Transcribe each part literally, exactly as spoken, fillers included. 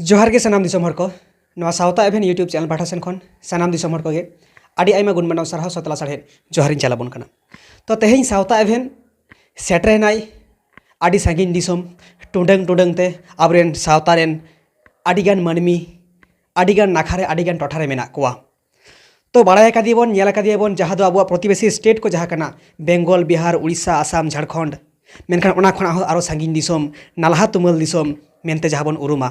ᱡᱚᱦᱟᱨ ᱜᱮ ᱥᱟᱱᱟᱢ ᱫᱤᱥᱚᱢ ᱦᱚᱲ ᱠᱚ᱾ ᱱᱚᱣᱟ ᱥᱟᱶᱛᱟ ᱮᱵᱷᱮᱱ YouTube ᱪᱮᱱᱮᱞ ᱯᱟᱦᱴᱟ ᱥᱮᱱ ᱠᱷᱚᱱ ᱥᱟᱱᱟᱢ ᱫᱤᱥᱚᱢ ᱦᱚᱲ ᱠᱚᱜᱮ ᱟᱹᱰᱤ ᱟᱭᱢᱟ ᱜᱩᱱ ᱢᱟᱱᱟᱣ ᱥᱟᱨᱦᱟᱣ ᱥᱟᱶᱛᱟ ᱞᱟᱥᱟᱲᱦᱮᱫ ᱡᱚᱦᱟᱨᱤᱧ ᱪᱟᱞ ᱟᱵᱚᱱ ᱠᱟᱱᱟ᱾ ᱛᱚ, ᱛᱮᱦᱮᱧ ᱥᱟᱶᱛᱟ ᱮᱵᱷᱮᱱ ᱥᱮᱴᱮᱨᱮᱱᱟᱭ ᱟᱹᱰᱤ ᱥᱟᱺᱜᱤᱧ ᱫᱤᱥᱚᱢ, ᱴᱩᱰᱟᱹᱝ ᱴᱩᱰᱟᱹᱝ ᱛᱮ ᱟᱵᱚᱨᱮᱱ ᱥᱟᱶᱛᱟ ᱨᱮᱱ ᱟᱹᱰᱤᱜᱟᱱ ᱢᱟᱹᱱᱢᱤ ᱟᱹᱰᱤᱜᱟᱱ ᱱᱟᱠᱷᱟ ᱨᱮ, ᱟᱹᱰᱤᱜᱟᱱ ᱴᱚᱴᱷᱟ ᱨᱮ ᱢᱮᱱᱟᱜ ᱠᱚᱣᱟ᱾ ᱛᱚ, ᱵᱟᱲᱟᱭ ᱟᱠᱟᱫᱮᱭᱟᱵᱚᱱ, ᱧᱮᱞ ᱟᱠᱟᱫᱮᱭᱟᱵᱚᱱ, ᱡᱟᱦᱟᱸ ᱫᱚ ᱟᱵᱚᱣᱟᱜ ᱯᱨᱚᱛᱤᱵᱮᱥᱤ ᱥᱴᱮᱴ ᱠᱚ ᱡᱟᱦᱟᱸ ᱠᱟᱱᱟ, ᱵᱮᱝᱜᱚᱞ, ᱵᱤᱦᱟᱨ, ᱩᱲᱤᱥᱥᱟ, ᱟᱥᱟᱢ, ᱡᱷᱟᱲᱠᱷᱚᱸᱰ, ᱢᱮᱱᱠᱷᱟᱱ ᱚᱱᱟ ᱠᱷᱚᱱᱟᱜ ᱦᱚᱸ ᱟᱨᱚ ᱥᱟᱺᱜᱤᱧ ᱫᱤᱥᱚᱢ, ᱱᱟᱞᱦᱟ ᱛᱩᱢᱟᱹᱞ ᱫᱤᱥᱚᱢ ᱢᱮᱱᱛᱮ ᱡᱟᱦᱟᱸ ᱵᱚᱱ ᱩᱨᱩᱢᱟ,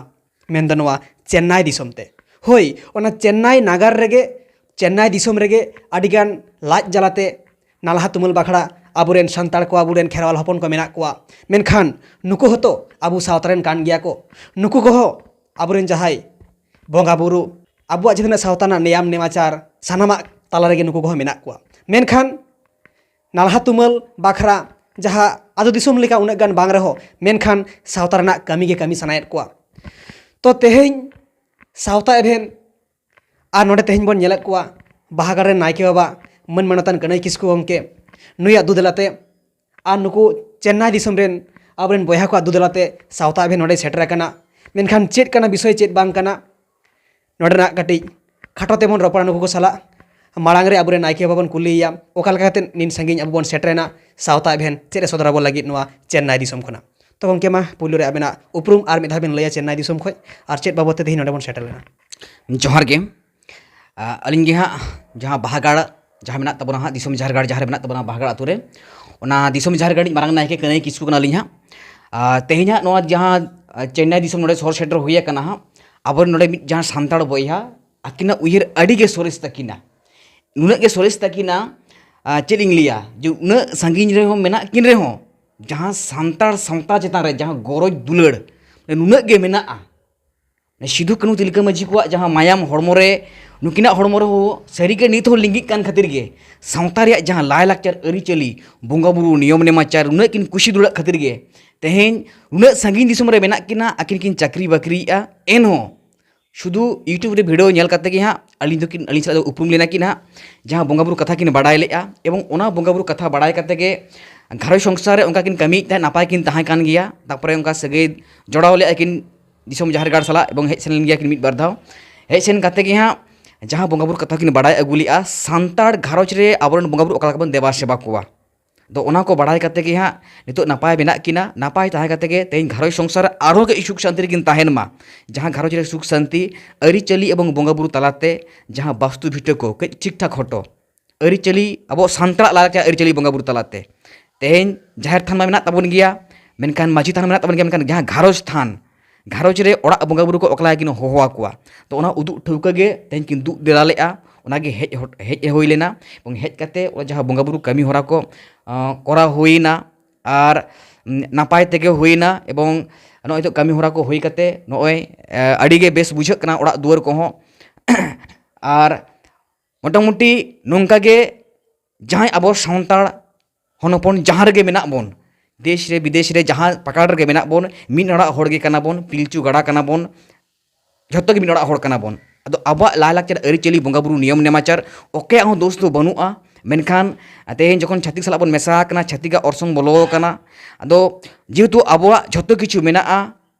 ᱢᱮᱱᱫᱚ ᱱᱚᱣᱟ ᱪᱮᱱᱱᱟᱭ ᱫᱤᱥᱚᱢ ᱛᱮ᱾ ᱦᱳᱭ, ᱚᱱᱟ ᱪᱮᱱᱱᱟᱭ ᱱᱟᱜᱟᱨ ᱨᱮᱜᱮ, ᱪᱮᱱᱱᱟᱭ ᱫᱤᱥᱚᱢ ᱨᱮᱜᱮ ᱟᱹᱰᱤᱜᱟᱱ ᱞᱟᱡ ᱡᱟᱞᱟᱛᱮ ᱱᱟᱞᱦᱟ ᱛᱩᱢᱟᱹᱞ ᱵᱟᱠᱷᱨᱟ ᱟᱵᱚᱨᱮᱱ ᱥᱟᱱᱛᱟᱲ ᱠᱚ, ᱟᱵᱚᱨᱮᱱ ᱠᱷᱮᱨᱣᱟᱞ ᱦᱚᱯᱚᱱ ᱠᱚ ᱢᱮᱱᱟᱜ ᱠᱚᱣᱟ᱾ ᱢᱮᱱᱠᱷᱟᱱ ᱱᱩᱠᱩ ᱦᱚᱸᱛᱚ ᱟᱵᱚ ᱥᱟᱶᱛᱟ ᱨᱮᱱ ᱠᱟᱱ ᱜᱮᱭᱟ ᱠᱚ᱾ ᱱᱩᱠᱩ ᱠᱚᱦᱚᱸ ᱟᱵᱚᱨᱮᱱ ᱡᱟᱦᱟᱸᱭ ᱵᱚᱸᱜᱟ ᱵᱩᱨᱩ, ᱟᱵᱚᱣᱟᱜ ᱡᱟᱦᱟᱸ ᱛᱤᱱᱟᱹᱜ ᱥᱟᱶᱛᱟ ᱨᱮᱱᱟᱜ ᱱᱮᱭᱟᱢ ᱱᱮᱢᱟᱪᱟᱨ, ᱥᱟᱱᱟᱢᱟᱜ ᱛᱟᱞᱟ ᱨᱮᱜᱮ ᱱᱩᱠᱩ ᱠᱚᱦᱚᱸ ᱢᱮᱱᱟᱜ ᱠᱚᱣᱟ᱾ ᱢᱮᱱᱠᱷᱟᱱ ᱱᱟᱞᱦᱟ ᱛᱩᱢᱟᱹᱞ ᱵᱟᱠᱷᱨᱟ ᱡᱟᱦᱟᱸ ᱟᱹᱛᱩ ᱫᱤᱥᱚᱢ ᱞᱮᱠᱟ ᱩᱱᱟᱹᱜ ᱜᱟᱱ ᱵᱟᱝ ᱨᱮᱦᱚᱸ, ᱢᱮᱱᱠᱷᱟᱱ ᱥᱟᱶᱛᱟ ᱨᱮᱱᱟᱜ ᱠᱟᱹᱢᱤ ᱜᱮ ᱠᱟᱹᱢᱤ ᱥᱟᱱᱟᱭᱮᱫ ᱠᱚᱣᱟ᱾ ᱛᱚ, ᱛᱮᱦᱮᱧ ᱥᱟᱶᱛᱟ ᱮᱵᱷᱮᱱ ᱟᱨ ᱱᱚᱰᱮ ᱛᱮᱦᱮᱧ ᱵᱚᱱ ᱧᱮᱞᱮᱫ ᱠᱚᱣᱟ ᱵᱟᱦᱟᱜᱟᱲ ᱨᱮᱱ ᱱᱟᱭᱠᱮ ᱵᱟᱵᱟ ᱢᱟᱹᱱ ᱢᱟᱱᱚᱛᱟᱱ ᱠᱟᱹᱱᱟᱹᱭ ᱠᱤᱥᱠᱩ ᱜᱚᱢᱠᱮ, ᱱᱩᱭᱟᱜ ᱫᱩ ᱫᱮᱞᱟᱛᱮ ᱟᱨ ᱱᱩᱠᱩ ᱪᱮᱱᱱᱟᱭ ᱫᱤᱥᱚᱢ ᱨᱮᱱ ᱟᱵᱚᱨᱮᱱ ᱵᱚᱭᱦᱟ ᱠᱚᱣᱟᱜ ᱫᱩ ᱫᱮᱞᱟᱛᱮ ᱥᱟᱶᱛᱟ ᱮᱵᱷᱮᱱ ᱱᱚᱰᱮ ᱥᱮᱴᱮᱨ ᱟᱠᱟᱱᱟ᱾ ᱢᱮᱱᱠᱷᱟᱱ ᱪᱮᱫ ᱠᱟᱱᱟ ᱵᱤᱥᱚᱭ, ᱪᱮᱫ ᱵᱟᱝ ᱠᱟᱱᱟ, ᱱᱚᱰᱮᱱᱟᱜ ᱠᱟᱹᱴᱤᱡ ᱠᱷᱟᱴᱚ ᱛᱮᱵᱚᱱ ᱨᱚᱯᱚᱲᱟ ᱱᱩᱠᱩ ᱠᱚ ᱥᱟᱞᱟᱜ᱾ ᱢᱟᱲᱟᱝ ᱨᱮ ᱟᱵᱚᱨᱮᱱ ᱱᱟᱭᱠᱮ ᱵᱟᱵᱟ ᱵᱚᱱ ᱠᱩᱞᱤᱭᱮᱭᱟ, ᱚᱠᱟ ᱞᱮᱠᱟ ᱠᱟᱛᱮ ᱱᱤᱱ ᱥᱟᱺᱜᱤᱧ ᱟᱵᱚ ᱵᱚᱱ ᱥᱮᱴᱮᱨᱮᱱᱟ ᱥᱟᱶᱛᱟ ᱮᱵᱷᱮᱱ ᱪᱮᱫ ᱮ ᱥᱚᱫᱚᱨ ᱟᱵᱚᱱ ᱞᱟᱹᱜᱤᱫ ᱱᱚᱣᱟ ᱪᱮᱱᱱᱟᱭ ᱫᱤᱥᱚᱢ ᱠᱷᱚᱱᱟᱜ᱾ ᱛᱚ ᱜᱚᱢᱠᱮ, ᱢᱟ ᱯᱩᱭᱞᱩ ᱨᱮ ᱟᱵᱮᱱᱟᱜ ᱩᱯᱨᱩᱢ ᱟᱨ ᱢᱤᱫ ᱫᱷᱟᱣ ᱵᱮᱱ ᱞᱟᱹᱭᱟ ᱪᱮᱱᱱᱟᱭ ᱫᱤᱥᱚᱢ ᱠᱷᱚᱱ, ᱟᱨ ᱪᱮᱫ ᱵᱟᱵᱚᱫ ᱛᱮ ᱛᱮᱦᱮᱧ ᱱᱚᱰᱮ ᱵᱚᱱ ᱥᱮᱴᱮᱨ ᱞᱮᱱᱟ? ᱡᱚᱦᱟᱨ ᱜᱮ᱾ ᱟ, ᱟᱹᱞᱤᱧ ᱜᱮ ᱦᱟᱸᱜ ᱡᱟᱦᱟᱸ ᱵᱟᱦᱟᱜᱟᱲ, ᱡᱟᱦᱟᱸ ᱢᱮᱱᱟᱜ ᱛᱟᱵᱚᱱᱟ ᱦᱟᱸᱜ, ᱫᱤᱥᱚᱢ ᱡᱟᱦᱮᱨ ᱜᱟᱲ ᱡᱟᱦᱟᱸ ᱨᱮ ᱢᱮᱱᱟᱜ ᱛᱟᱵᱚᱱᱟ ᱵᱟᱦᱟᱜᱟᱲ ᱟᱛᱳ ᱨᱮ, ᱚᱱᱟ ᱫᱤᱥᱚᱢ ᱡᱟᱦᱮᱨ ᱜᱟᱲ ᱨᱤᱱᱤᱡ ᱢᱟᱨᱟᱝ ᱱᱟᱭᱠᱮ ᱠᱟᱹᱱᱟᱹᱭ ᱠᱤᱥᱠᱩ ᱠᱟᱱᱟᱞᱤᱧ ᱦᱟᱸᱜ᱾ ᱟ, ᱛᱮᱦᱮᱧ ᱦᱟᱸᱜ ᱱᱚᱣᱟ ᱡᱟᱦᱟᱸ, ᱟ, ᱪᱮᱱᱱᱟᱭ ᱫᱤᱥᱚᱢ ᱱᱚᱰᱮ ᱥᱚᱦᱚᱨ ᱥᱮᱴᱮᱨ ᱦᱩᱭ ᱟᱠᱟᱱᱟ ᱦᱟᱸᱜ, ᱟᱵᱚᱨᱮᱱ ᱱᱚᱰᱮ ᱢᱤᱫ ᱡᱟᱦᱟᱸ ᱥᱟᱱᱛᱟᱲ ᱵᱚᱭᱦᱟ, ᱟᱹᱠᱤᱱᱟᱜ ᱩᱭᱦᱟᱹᱨ ᱟᱹᱰᱤ ᱜᱮ ᱥᱚᱨᱮᱥ ᱛᱟᱹᱠᱤᱱᱟ᱾ ᱩᱱᱟᱹᱜ ᱜᱮ ᱥᱚᱨᱮᱥ ᱛᱟᱹᱠᱤᱱᱟ, ᱟ, ᱪᱮᱫ ᱤᱧ ᱞᱟᱹᱭᱟ, ᱡᱮ ᱩᱱᱟᱹᱜ ᱥᱟᱺᱜᱤᱧ ᱨᱮᱦᱚᱸ ᱢᱮᱱᱟᱜ ᱠᱤᱱ ᱨᱮᱦᱚᱸ, ᱡᱟᱦᱟᱸ ᱥᱟᱱᱛᱟᱲ ᱥᱟᱶᱛᱟ ᱪᱮᱛᱟᱱ ᱨᱮ ᱡᱟᱦᱟᱸ ᱜᱚᱨᱚᱡᱽ ᱫᱩᱞᱟᱹᱲ ᱱᱩᱱᱟᱹᱜ ᱜᱮ ᱢᱮᱱᱟᱜᱼᱟ, ᱥᱤᱫᱷᱩ ᱠᱟᱹᱱᱦᱩ ᱛᱤᱞᱠᱟᱹ ᱢᱟᱹᱡᱷᱤ ᱠᱚᱣᱟᱜ ᱡᱟᱦᱟᱸ ᱢᱟᱭᱟᱢ ᱦᱚᱲᱢᱚ ᱨᱮ, ᱱᱩᱠᱤᱱᱟᱜ ᱦᱚᱲᱢᱚ ᱨᱮᱦᱚᱸ ᱥᱟᱹᱨᱤᱜᱮ ᱱᱤᱛ ᱦᱚᱸ ᱞᱤᱸᱜᱤᱜ ᱠᱟᱱ ᱠᱷᱟᱹᱛᱤᱨ ᱜᱮ, ᱥᱟᱶᱛᱟ ᱨᱮᱭᱟᱜ ᱡᱟᱦᱟᱸ ᱞᱟᱭᱼᱞᱟᱠᱪᱟᱨ, ᱟᱹᱨᱤᱪᱟᱹᱞᱤ, ᱵᱚᱸᱜᱟᱼᱵᱩᱨᱩ, ᱱᱤᱭᱚᱢ ᱱᱮᱢᱟᱪᱟᱨ ᱩᱱᱟᱹᱜ ᱠᱤᱱ ᱠᱩᱥᱤ ᱫᱩᱞᱟᱹᱲᱟᱜ ᱠᱷᱟᱹᱛᱤᱨ ᱜᱮ ᱛᱮᱦᱮᱧ ᱩᱱᱟᱹᱜ ᱥᱟᱺᱜᱤᱧ ᱫᱤᱥᱚᱢ ᱨᱮ ᱢᱮᱱᱟᱜ ᱠᱤᱱᱟ, ᱟᱹᱠᱤᱱ ᱠᱤᱱ ᱪᱟᱹᱠᱨᱤ ᱵᱟᱹᱠᱨᱤᱭᱮᱫᱼᱟ᱾ ᱮᱱᱦᱚᱸ ᱥᱩᱫᱷᱩ YouTube ᱨᱮ ᱵᱷᱤᱰᱤᱭᱳ ᱧᱮᱞ ᱠᱟᱛᱮ ᱜᱮ ᱦᱟᱸᱜ ᱟᱹᱞᱤᱧ ᱫᱚᱠᱤᱱ, ᱟᱹᱞᱤᱧ ᱥᱟᱞᱟᱜ ᱫᱚ ᱩᱯᱨᱩᱢ ᱞᱮᱱᱟ ᱠᱤᱱ ᱦᱟᱸᱜ᱾ ᱡᱟᱦᱟᱸ ᱵᱚᱸᱜᱟᱼᱵᱩᱨᱩ ᱠᱟᱛᱷᱟ ᱠᱤᱱ ᱵᱟᱰᱟᱭ ᱞᱮᱫᱼᱟ, ᱮᱵᱚᱝ ᱚᱱᱟ ᱵᱚᱸᱜᱟᱼᱵᱩᱨᱩ ᱠᱟᱛᱷᱟ ᱵᱟᱰᱟᱭ ᱠᱟᱛᱮ ᱜᱮ ᱜᱷᱟᱨᱚᱸᱡᱽ ᱥᱚᱝᱥᱟᱨ ᱨᱮ ᱚᱱᱠᱟ ᱠᱤᱱ ᱠᱟᱹᱢᱤᱭᱮᱫ ᱛᱟᱦᱮᱸᱫ, ᱱᱟᱯᱟᱭ ᱠᱤᱱ ᱛᱟᱦᱮᱸ ᱠᱟᱱ ᱜᱮᱭᱟ᱾ ᱛᱟᱨᱯᱚᱨᱮ ᱚᱱᱠᱟ ᱥᱟᱹᱜᱟᱹᱭ ᱡᱚᱲᱟᱣ ᱞᱮᱫᱼᱟ ᱠᱤᱱ ᱫᱤᱥᱚᱢ ᱡᱟᱦᱮᱨ ᱜᱟᱲ ᱥᱟᱞᱟᱜ, ᱮᱵᱚᱝ ᱦᱮᱡ ᱥᱮᱱ ᱞᱮᱱ ᱜᱮᱭᱟ ᱠᱤᱱ ᱢᱤᱫ ᱵᱟᱨ ᱫᱷᱟᱣ᱾ ᱦᱮᱡ ᱥᱮᱱ ᱠᱟᱛᱮ ᱜᱮ ᱦᱟᱸᱜ ᱡᱟᱦᱟᱸ ᱵᱚᱸᱜᱟ ᱵᱩᱨᱩ ᱠᱟᱛᱷᱟ ᱠᱤᱱ ᱵᱟᱰᱟᱭ ᱟᱹᱜᱩ ᱞᱮᱜᱼᱟ, ᱥᱟᱱᱛᱟᱲ ᱜᱷᱟᱨᱚᱸᱡᱽ ᱨᱮ ᱟᱵᱚᱨᱮᱱ ᱵᱚᱸᱜᱟ ᱵᱩᱨᱩ ᱚᱠᱟ ᱞᱮᱠᱟ ᱵᱚᱱ ᱫᱮᱵᱟ ᱥᱮᱵᱟ ᱠᱚᱣᱟ᱾ ᱟᱫᱚ ᱚᱱᱟ ᱠᱚ ᱵᱟᱲᱟᱭ ᱠᱟᱛᱮ ᱜᱮ ᱦᱟᱸᱜ ᱱᱤᱛᱚᱜ ᱱᱟᱯᱟᱭ ᱢᱮᱱᱟᱜ ᱠᱤᱱᱟ᱾ ᱱᱟᱯᱟᱭ ᱛᱟᱦᱮᱸ ᱠᱟᱛᱮ ᱜᱮ ᱛᱮᱦᱮᱧ ᱜᱷᱟᱨᱚᱸᱡᱽ ᱥᱚᱝᱥᱟᱨ ᱟᱨᱦᱚᱸ ᱜᱮ ᱥᱩᱠ ᱥᱟᱱᱛᱤ ᱨᱮᱠᱤᱱ ᱛᱟᱦᱮᱱ ᱢᱟ᱾ ᱡᱟᱦᱟᱸ ᱜᱷᱟᱨᱚᱸᱡᱽ ᱨᱮ ᱥᱩᱠ ᱥᱟᱱᱛᱤ, ᱟᱹᱨᱤᱪᱟᱹᱞᱤ ᱮᱵᱚᱝ ᱵᱚᱸᱜᱟ ᱵᱩᱨᱩ ᱛᱟᱞᱟᱛᱮ ᱡᱟᱦᱟᱸ ᱵᱟᱥᱛᱩ ᱵᱷᱤᱴᱟᱹ ᱠᱚ ᱠᱟᱹᱡ ᱴᱷᱤᱠ ᱴᱷᱟᱠ ᱦᱚᱴᱚ, ᱟᱹᱨᱤᱪᱟᱹᱞᱤ, ᱟᱵᱚ ᱥᱟᱱᱛᱟᱲᱟᱜ ᱞᱟᱭᱞᱟᱠᱪᱟᱨ ᱟᱹᱨᱤᱪᱟᱹᱞᱤ ᱵᱚᱸᱜᱟ ᱵᱩᱨᱩ ᱛᱟᱞᱟᱛᱮ᱾ ᱛᱮᱦᱮᱧ ᱡᱟᱦᱮᱨ ᱛᱷᱟᱱ ᱢᱟ ᱢᱮᱱᱟᱜ ᱛᱟᱵᱚᱱ ᱜᱮᱭᱟ, ᱢᱮᱱᱠᱷᱟᱱ ᱢᱟᱹᱡᱷᱤ ᱛᱷᱟᱱ ᱢᱮᱱᱟᱜ ᱛᱟᱵᱚᱱ ᱜᱮᱭᱟ, ᱢᱮᱱᱠᱷᱟᱱ ᱡᱟᱦᱟᱸ ᱜᱷᱟᱨᱚᱸᱡᱽ ᱛᱷᱟᱱ, ᱜᱷᱟᱨᱚᱸᱡᱽ ᱨᱮ ᱚᱲᱟᱜ ᱵᱚᱸᱜᱟ ᱵᱩᱨᱩ ᱠᱚ ᱚᱠᱟ ᱞᱮᱠᱟ ᱠᱤᱱ ᱦᱚᱦᱚ ᱟᱠᱚᱣᱟ, ᱛᱚ ᱚᱱᱟ ᱩᱫᱩᱜ ᱴᱷᱟᱹᱣᱠᱟᱹ ᱜᱮ ᱛᱮᱦᱮᱧ ᱠᱤᱱ ᱫᱩᱜ ᱫᱮᱞᱟ ᱞᱮᱫᱼᱟ᱾ ᱚᱱᱟᱜᱮ ᱦᱮᱡ ᱦᱚᱴ-, ᱦᱮᱡ ᱦᱩᱭ ᱞᱮᱱᱟ, ᱮᱵᱚᱝ ᱦᱮᱡ ᱠᱟᱛᱮ ᱚᱱᱟ ᱡᱟᱦᱟᱸ ᱵᱚᱸᱜᱟ ᱵᱩᱨᱩ ᱠᱟᱹᱢᱤ ᱦᱚᱨᱟ ᱠᱚ, ᱟᱸ, ᱠᱚᱨᱟᱣ ᱦᱩᱭᱱᱟ ᱟᱨ, ᱩᱢ, ᱱᱟᱯᱟᱭ ᱛᱮᱜᱮ ᱦᱩᱭᱱᱟ᱾ ᱮᱵᱚᱝ ᱱᱚᱜᱼᱚᱭ ᱱᱤᱛᱚᱜ ᱠᱟᱹᱢᱤ ᱦᱚᱨᱟ ᱠᱚ ᱦᱩᱭ ᱠᱟᱛᱮ ᱱᱚᱜᱼᱚᱭ, ᱮ, ᱟᱹᱰᱤ ᱜᱮ ᱵᱮᱥ ᱵᱩᱡᱷᱟᱹᱜ ᱠᱟᱱᱟ ᱚᱲᱟᱜ ᱫᱩᱣᱟᱹᱨ ᱠᱚᱦᱚᱸ᱾ ᱟᱨ ᱢᱚᱴᱟᱢᱩᱴᱤ ᱱᱚᱝᱠᱟ ᱜᱮ ᱡᱟᱦᱟᱸᱭ ᱟᱵᱚ ᱥᱟᱱᱛᱟᱲ ᱦᱚᱱ ᱦᱚᱯᱚᱱ ᱡᱟᱦᱟᱸ ᱨᱮᱜᱮ ᱢᱮᱱᱟᱜ ᱵᱚᱱ, ᱫᱮᱥ ᱨᱮ ᱵᱤᱫᱮᱥ ᱨᱮ ᱡᱟᱦᱟᱸ ᱯᱟᱠᱟᱲ ᱨᱮᱜᱮ ᱢᱮᱱᱟᱜ ᱵᱚᱱ, ᱢᱤᱫ ᱚᱲᱟᱜ ᱦᱚᱲ ᱜᱮ ᱠᱟᱱᱟ ᱵᱚᱱ, ᱯᱤᱞᱪᱩ ᱜᱟᱰᱟ ᱠᱟᱱᱟ ᱵᱚᱱ, ᱡᱷᱚᱛᱚ ᱜᱮ ᱢᱤᱫ ᱚᱲᱟᱜ ᱦᱚᱲ ᱠᱟᱱᱟ ᱵᱚᱱ᱾ ᱟᱫᱚ ᱟᱵᱚᱣᱟᱜ ᱞᱟᱭᱼᱞᱟᱠᱪᱟᱨ, ᱟᱹᱨᱤᱪᱟᱹᱞᱤ, ᱵᱚᱸᱜᱟ ᱵᱩᱨᱩ, ᱱᱤᱭᱚᱢ ᱱᱮᱢᱟᱪᱟᱨ ᱚᱠᱚᱭᱟᱜ ᱦᱚᱸ ᱫᱳᱥ ᱫᱚ ᱵᱟᱹᱱᱩᱜᱼᱟ᱾ ᱢᱮᱱᱠᱷᱟᱱ ᱛᱮᱦᱮᱧ ᱡᱚᱠᱷᱚᱱ ᱪᱷᱟᱹᱛᱤᱠ ᱥᱟᱞᱟᱜ ᱵᱚᱱ ᱢᱮᱥᱟ ᱟᱠᱟᱱᱟ, ᱪᱷᱟᱹᱛᱤᱠᱟᱜ ᱚᱨᱥᱚᱝ ᱵᱚᱞᱚ ᱟᱠᱟᱱᱟ, ᱟᱫᱚ ᱡᱮᱦᱮᱛᱩ ᱟᱵᱚᱣᱟᱜ ᱡᱷᱚᱛᱚ ᱠᱤᱪᱷᱩ ᱢᱮᱱᱟᱜᱼᱟ,